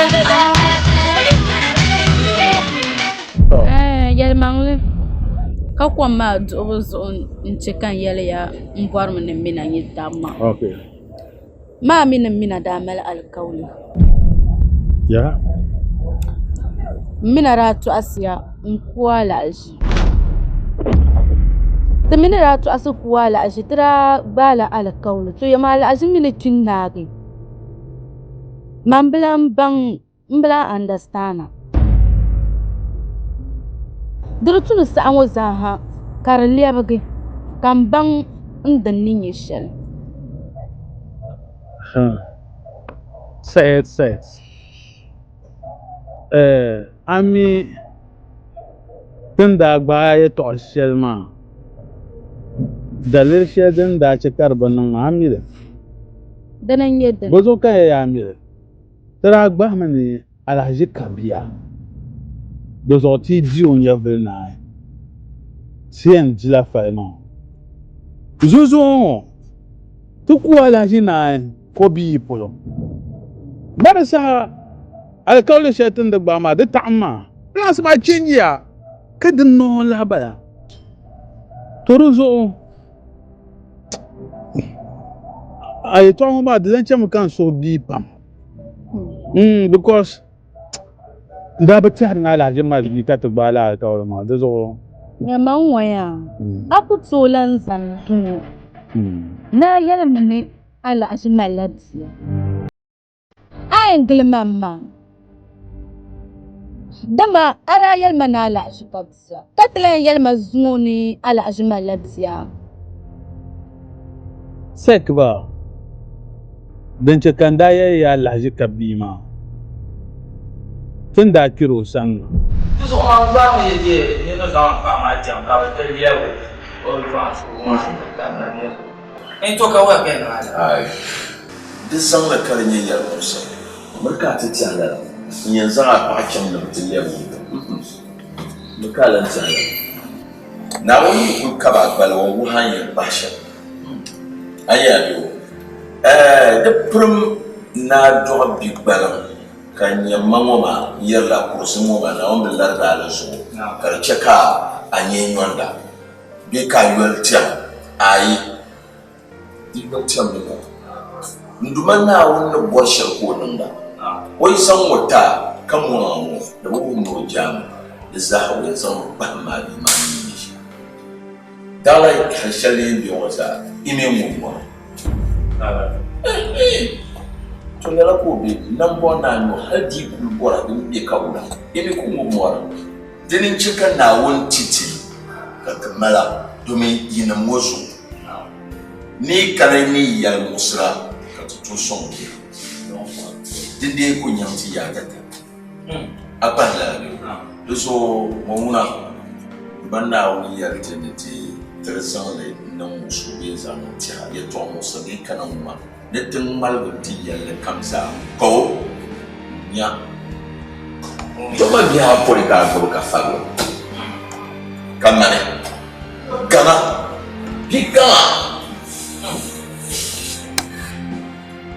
Yɛlimaŋli ka kom maa duɣubu zuɣu n chɛ ka n yɛli ya n bɔrimi ni n mina nyɛ taba maa maa mi ni n mina daa mali alikauli n mina daa tɔɣisiya n ku alahiʒi ti mi ni daa tɔɣisi ku alahiʒi ti daa gbaala alikauli to yɛm alahiʒi mi ni kpi n-naagi man bi lan baŋ m bi lan andasitaana. Di di tu ni saha ŋɔ zaa ha ka di lɛbigi ka m baŋ n dini ni nyɛ shɛli. Say it, say it. A mi ti ni daa gbaai yɛtɔɣ shɛli maa, daliri shɛli din daa chɛ ka di bi niŋ maa, a mi li? Dini n-nyɛ dini? Bɔzuɣu ka n yɛli a mi li? Ti daa gbahimi ni alahiʒi ka bia, di zuɣu ti yi di o nyɛvili naai, ti yɛn dila fali maa. Zuzuɣu ŋɔ, ti ku alahiʒi naai ka o bi yi polo. Gba di saha alikauli shɛli ti ni di gbaai maa, di taɣim maa. Plans maa change-ya ka di noo n-lahi bala. To di zuɣu a yɛtɔɣa ŋɔ maa di lan chɛmi ka n suhu bii pam. Because n daa bi tɛhiri ni alahiʒi mali bia ka ti gbaai lala alikauli maa, di zuɣu. Nyama n-ŋɔ yaa, a ku tooi lan zani zuŋɔ ni a yɛlimi ni alahiʒi malila bia. A yɛn gili ma m-ma, dama a daa yɛli ma ni alahiʒi ka bia, ka ti lan yɛli ma zuŋɔ ni alahiʒi malila bia. Sɛkiba, Din chɛ ka n daa yɛli ya alahiʒi ka bia maa, ti ni daa kpiri o sani la. Di zuɣu maa n gbaai mi yɛ ni ni zaŋ paɣa maa chaŋ ka bɛ ti lɛbi o zɔɣinsigu maa ka n na lɛbi o. N to ka waya ka yɛn niŋ a lala. Aai, di zaŋli ka di nyɛ yɛlimuɣisir. Miri ka a ti tɛhi lala, n yɛn zaŋ a paɣa chaŋ ni bɛ ti lɛbi o. Mm-mm, miri ka a lan tɛhi lala. Naawuni yi kul kab a gbali, o ni wuhi a ni yɛn kpahi shɛm. A ni yɛn a bee? Ɛɛh, di pirim ni a dɔɣi bi gbaliŋ ka n nyɛ ma ŋɔ maa, n yɛrila a kurisi ŋɔ maa, Naawuni bi larigi a li zuɣu ka di chɛ ka a nyee nyɔnda bee ka a yoli tɛm. Aai, di yoli tɛm ni ŋɔ. N Duuma Naawuni ni bɔri shɛli ka o niŋda. O yi zaŋ ŋɔ ti a ka mɔŋ a ŋɔ, di bi wuhi ni o jaami, di zaaha o yɛn zaŋmi kpahim ma a bia maa ni nyɛ shɛm. Daɣila hal shɛli din yɛn be ŋɔ zaa, i mi ŋun bɔŋɔ. To lala ka o be nambɔɣu ni a nyo hal di yi kul bɔra di ni be ka wula, i mi ku ŋub mɔri. Dini n-chɛ ka Naawuni ti ti ka ti mala domin yinim ŋɔ zuɣu ni yi kana ni yi yɛli muɣisira ka ti tooi sɔŋ bia. Din dee ku nyaŋ ti yaa tatabo. A kpahi lala bee? Di zuɣu ŋɔ ŋuna ban Naawuni yɛli ti ni ti tiri zaŋ li niŋ muɣisigu bee n-zaŋ niŋ tɛha yɛtɔɣ muɣisiri di yi kana ŋuna ni ti ŋmaligi ti yɛlli kam zaa ka o nya. Tɔ ma bihi a pɔri ka a gbubi ka fabili. Ka mani gaŋa bi gaŋa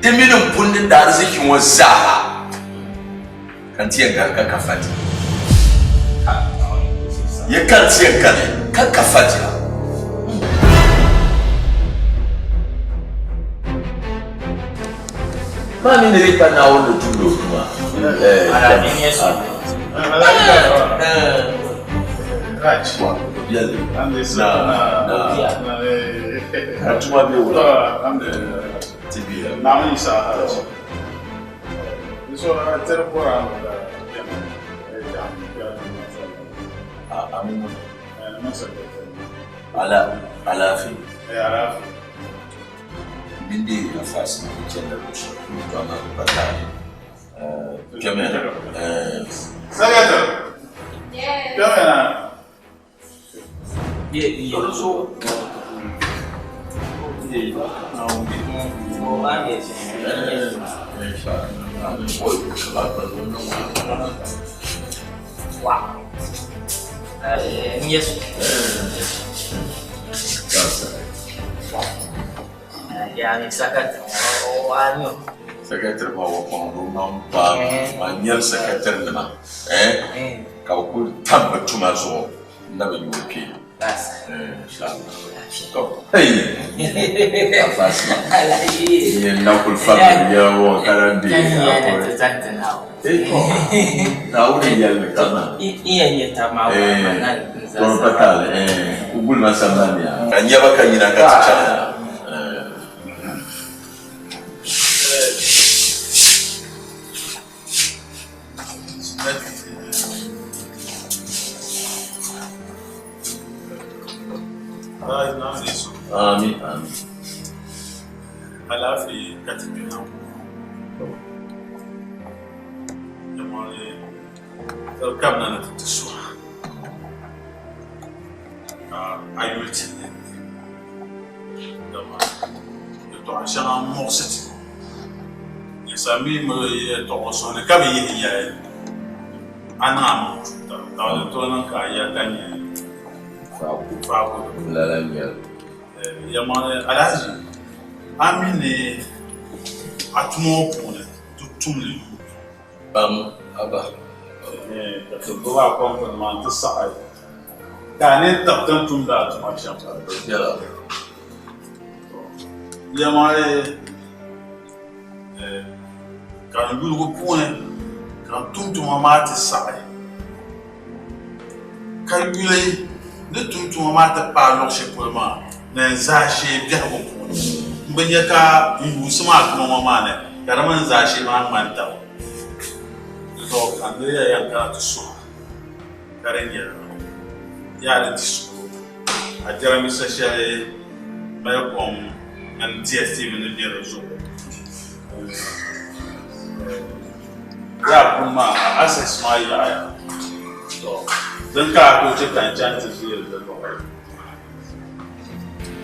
ti mini n pundi daarzichi ŋɔ zaaha ka n ti yɛn gari ka ka fati. Ya ka n ti yɛn gari ka ka fati. Maa mi ni di pa Naawuni ni tumdi o tuma. Na tuma bɛ wula. Ti biya. Ala alaafee. Min deei nafasi ni chɛndi luɣ shɛli polo to amaa di pa taali. Kpɛmiya na. Secretary. Kpɛmiya na. Secretary maa o kpaŋdi o maŋ pam a nyari secretary nima ka bɛ kuli tam bɛ tuma zuɣu n na bi nya o kpee N na kuli fabili ya ŋɔ ka lahi be Naawuni yɛli ni ka maa Tɔri pa taali ku guli ma sambani ya ka nyaba ka yina ka ti chaŋ ya. Amin, amin. Alaafee ka ti kpɛna Jamali tiri kamina ni ti ti suha ka a yuli ti ni dama yɛltɔɣa shɛŋa m-muɣisi ti. Ninsal mi mi yɛltɔɣa o suhu ni ka bi yihi yɛli a niŋ a maŋ tuuta, ka di tooi niŋ ka a ya ka nya faaku. Lala n-nyɛ li. Yɛlimaŋli Alhaji, a mi ni a tuma ŋɔ puuni ti tumli yuui pam. Aba. Ka ti gbubi a kɔmpini maa nti saɣi ka a nini tiɣi ti ni tumdi a tuma shɛm. Viɛla. Yɛlimaŋli ka n yuligu puuni ka n tum tuma maa ti saɣi ka yuli ni tum tuma maa ti paai luɣ shɛli polo maa ni n zaashee biɛhigu puuni. M bi nya ka n yuusim a tuma ŋɔ maa ni ka di mini n zaashee maa ŋmani taba. Di zuɣu ka n dii yɛn kana ti suhi a ka di nyɛ yaa di di suhu a jiranbiisa shɛli Melcom mini DSTV ni be di zuɣu. Yaa pun maa a access maa yaɣiya. To din ka a tooi chɛ ka n chaŋ ti ʒiiri di luɣili.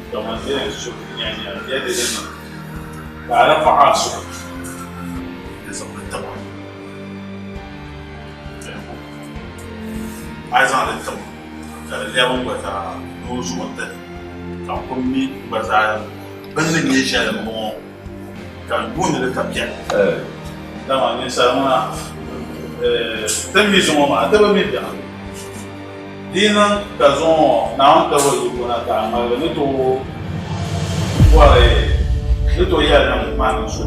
Kaman di yɛn suhi nya nya yɛda di niŋ ka a di paɣ a suhu di zaŋ li tib a. A yi zaŋ li tib ka di lɛbi n gba zaa ni o zuɣu ti ka n kuli mi n gba zaa bini ni nyɛ shɛli m-bɔŋɔ ka n yuuni li ka piɛli. Dama ninsal ŋuna ti mi zuŋɔ maa ti bi mi biɛɣu. Di yi niŋ ka zuŋɔ Naawuni tib o yiko na ka a ŋmaligi ni tooi bɔri ni tooi yɛli niŋ maa niŋ so.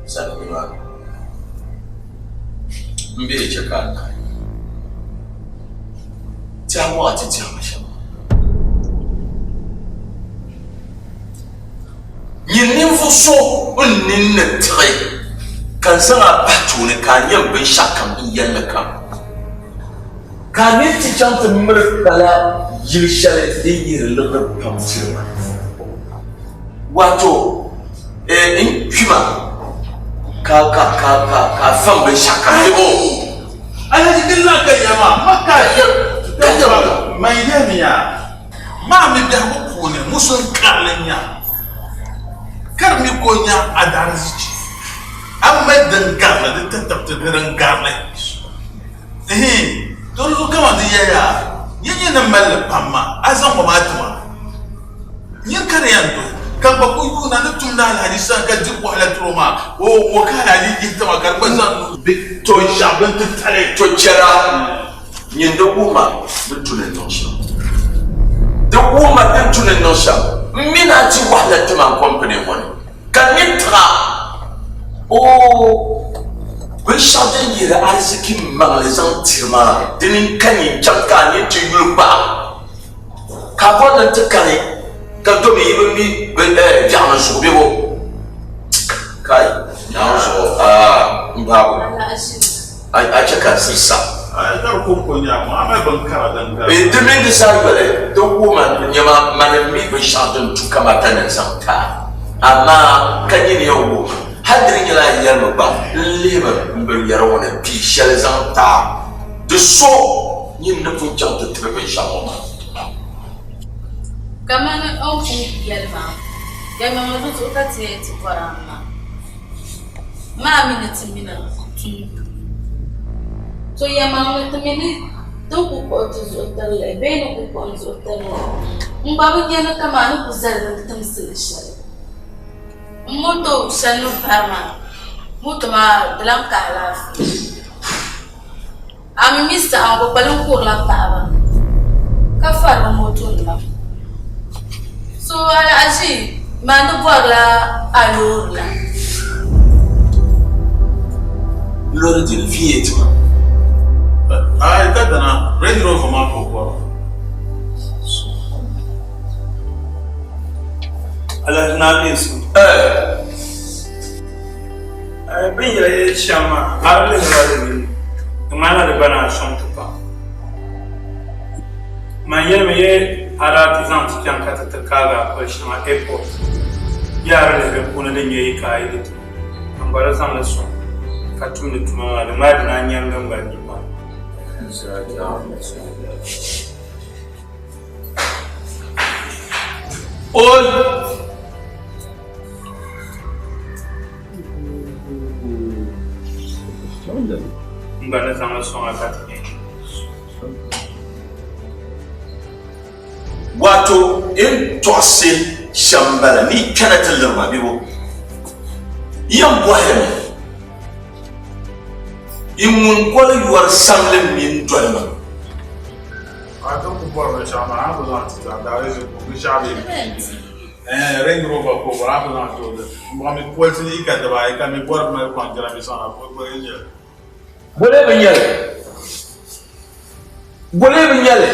Zani nimaani m-be chɛ ka a naai. Tɛha ŋɔ a ti tɛhi ma shɛm maa. Nyin ninvuɣ so n nini ni tiɣi ka n zaŋ a bahi tooni ka a nya m binshɛɣukam n yɛlli kam, ka a nini ti chaŋ ti miri kpala yili shɛli din yihiri liɣiri pam tiri ma. Wato n kpima ka ka ka ka ka a fam binshɛɣukam bee o. Alhaji din lahi ka ya maa, ma ka ka ya ma. Man yɛliya maa mi biɛhigu puuni musulin karili n-nya ka di mi ka o nya a daarzichi. mali din garili di tintabti ni din garili. Ihin, to di zuɣu kaman di yɛliya, Yi yi ni mali li pam maa, a zaŋ o maa ti ma. Nyin ka di yɛn duhi, ka n gba ku yuuna ni tumdi alahaji sani ka diri wahala tiri o maa, o o ka alahaji yihi ti ma ka di gba zaŋ nuu Bɛ to n-shɛɣu bin titali. To chɛra, nyin di wuhi ma din tu ni n niŋ shɛm. Di wuhi ma din tu ni n niŋ shɛm. M mi ni a di wahala ti ma n kɔmpini ŋɔ ni. Ka n ni tiɣ a, Oo, binshɛɣu din yihiri ariziki maŋli zaŋ tiri ma, dini n-ka nyin chaŋ ka a nini ti yuli kpaɣ ka a bɔri ni n ti kani, ka domi yi bi mi biɛɣuni zuɣu bebo. Kai, Naawuni zuɣu, aa, m baabu, a chɛ ka n siri sa. Di mini di zaa yoli, di wuhi ma ni nyama mani m-mi binshɛɣu din tu kamata ni n zaŋ ti a. Amaa ka nyini yɛn wuhi ma, hal di di nyɛla a yɛlimi gba n-lihimi m binyɛra ŋɔ ni pii shɛli zaŋ ti a, di so nyini ni pun chaŋ ti tibi binshɛɣu ŋɔ maa. Kamani o ni pun yɛli maa, yɛlimaŋli di zuɣu ka ti yɛn ti bɔri a maa. Maa mi ni ti mina tum to yɛlimaŋli ti mi ni ti ku kpuɣi ti zuɣu tirili bee ni ku kpuɣi n zuɣu tirili n gba bi nya ni kaman ni ku zali bini timsili shɛli n moto shɛli ni bari maa moto maa di lan ka alaafee. A mi mi saha ŋɔ bɛ kpalim kurila paɣaba ka fari bɛ motonima. So alahiʒi maa ni bɔrila a loori la. Loori dini V8 maa. Ayi ka dana Range Rover maa ka o bɔra. Alhaji naa bɛ so. Bɛ ni yɛli shɛm maa, a di lihiri a di ni, di ŋmanila di ba ni a sɔŋ ti pam. Man yɛlimi ye a daa ti zaŋ ti chaŋ ka ti ti kaagi a poli shɛŋa airport bee a di lihiri puuni din nyɛ yi ka a yi di tuma, ka n gba di zaŋ li sɔŋ ka tumdi tuma maa, di ŋmanila di naan nyɛm din gba ni pam. Oi! N gba ni zaŋ li sɔŋ a ka ti nya. Wato n tɔɣisi shɛm m-bala ni yi kpɛna ti liri ma bebo? Yi yɛn bɔhirimi, Yi ŋun goli yɔri samli mi n-doli ma? A ti ku bɔri binshɛɣu maa, a ni ku zaŋ ti ti a daariziku binshɛɣu bee Range Rover ka o bɔri a ni ku zaŋ ti o di m-bɔŋɔ mi polisi yi ka dibaayi ka mi bɔri mali kɔŋ jiranbiisa maa boli nyɛli. Boli bi nyɛli. Boli bi nyɛli.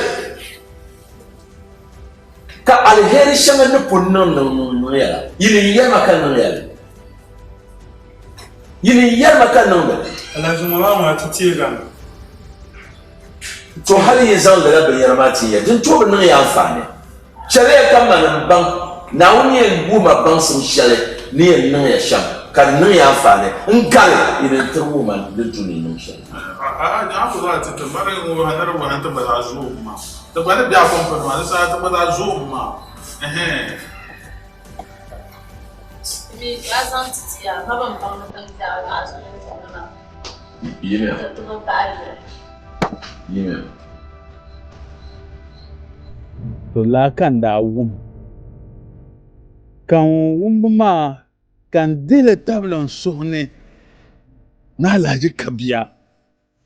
Ka aliheri shɛŋa ni pun niŋ niŋ niŋ ya la, yi ni yɛri ma ka niŋ ya li. Yi ni yɛri ma ka niŋdi li. Alahichi ŋɔ maa ŋɔ ti teegi a mi. To hali yi zaŋ lala binyɛra maa ti ya, din tooi bi niŋ ya anfaani. Chɛliya ka mani m-baŋ Naawuni yɛn wuhi ma baŋsim shɛli ni yɛn niŋ ya shɛm ka di niŋ ya anfaani n-gari yi ni tiri wuhi ma din tu ni yi niŋ shɛli. Yimiya. Yimiya. To laa ka n daa wum, ka n wumbu maa ka n dihi li tabili n suhu ni ni alahichi ka bia,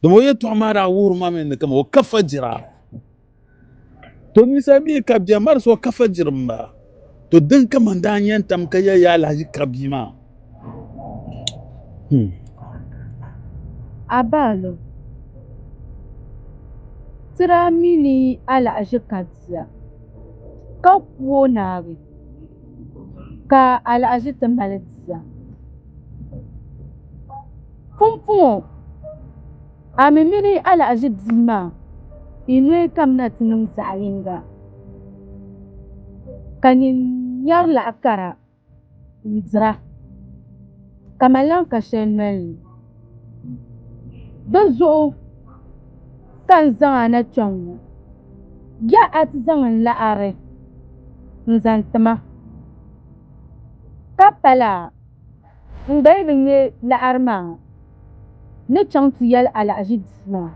dama o yɛtɔɣa maa daa wuhiri ma mi ni kaman o ka fajira. To ninsal mi ka bia marisi o ka fajiri m-bala. To din ka man daa nya n-tam ka yɛli ya alahichi ka bia maa. Abaalo, ti daa mi ni alahichi ka bia, ka ku o naagi, ka alahichi ti mali bia. Pumpɔŋɔ a mi mini alahichi bia maa yi noli kamina ti niŋ zaɣ yinga, ka nyin nyari laɣ kara n-dira, ka man lan ka shɛli noli ni. Di zuɣu ka n zaŋ a na kpɛŋ ŋɔ, ya a ti zaŋ n laɣiri n-zaŋ ti ma, ka pa laa. N gba yi bi nya laɣiri maa, n ni chaŋ ti yɛli alahiʒi bia maa,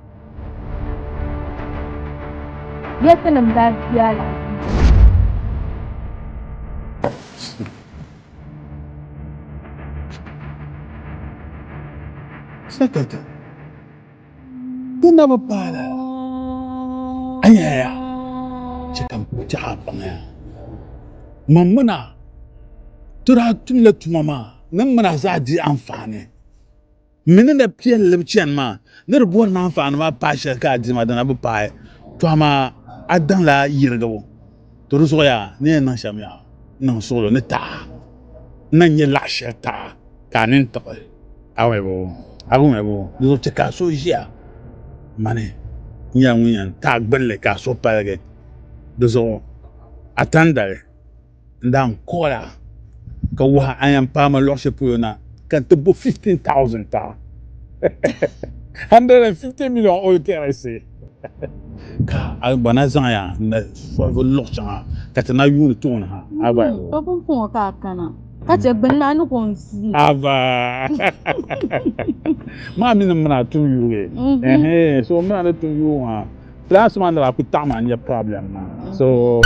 Ya tinim daa di alahiʒi. Sakata, Di na bi paai lala. A yɛya chɛ ka m tɛha a baŋya. Man min a ti daa tumla tuma maa ni m min a zaa di anfaani. M mi ni na piɛlli bi chani maa ni di bɔri ni anfaani maa paai shɛli ka a di maa, di na bi paai. Tɔ amaa a daŋla yirigibu. To di zuɣu yaa ni yɛn niŋ shɛm yaa, niŋ suɣilo ni taɣa n na nyɛ laɣ shɛli taɣa ka a nini tiɣi awɛbo awɛbo di zuɣu chɛ ka a suhu ʒiya mani nyɛla ŋun yɛn taai gbinli ka a suhu paligi di zuɣu a tandali n daa n-call a ka wuhi a yɛn paai ma luɣ shɛli polo na ka n ti bo 15,000 taɣa 150 million old currency ka a gba na zaŋ ya n-na sɔhibu luɣ shɛŋa ka ti na yuuni tooni ha a gba O pumpɔŋɔ ka a kana ka chɛ gbunni a ni ko n-su. Aba maa mi ni mini a tum yuugi so mini a ni tum yuugi maa plans maa ni daa kuli taɣi maa n-nyɛ problem maa so.